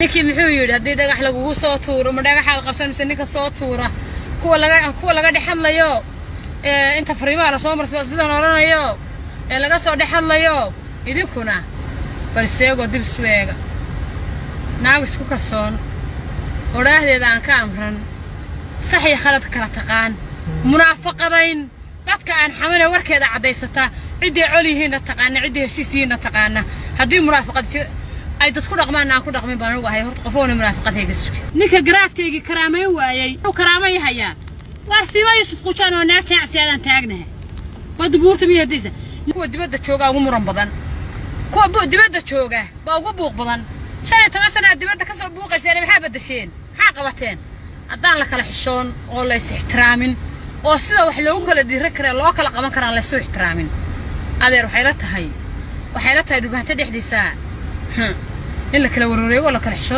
Ninkii muxuu yidhi? Haddii dhagax lagugu soo tuuro, ma dhagaxaad qabsan mise ninka soo tuura? Kuwa laga dhex hadlayo ee inta fariimaha lasoo marsado sidan odhanayo ee laga soo dhex hadlayo, idinkuna bal seegoo dib isu eega. Naag isku kalsoon, odhaahdeeda aan ka amran, sax iyo khalad kala taqaan, munaafaqadayn dadka aan xamane, warkeeda caddaysataa, ciddii col yihiinna taqaana, ciddii heshiis yihiinna taqaana, haddii munaafaqad ay dad ku dhaqmaan aan ku dhaqmin baan anugu ahay. Horta qofoona munaafaqadayga sugi. Ninka garaadkaygii karaamayn waayey uu karaamay hayaa. Waar fiima Yuusuf Qujaan oo naag jaacsi aadaan taagnahay badda buurta miya hadaysa. Kuwa dibadda jooga ugu muran badan, kuwa dibadda jooga baa ugu buuq badan. 15 sanaa dibadda ka soo buuqayseen, maxaa beddesheen? Maxaa qabateen? Haddaan la kala xishoon oo la is ixtiraamin oo sida wax loogu kala dhiiran karaa loo kala qaban karaan laysu ixtiraamin, adeer, waxay la tahay Dhulbahante dhexdiisa in la kala wareego, la kala xishoodo.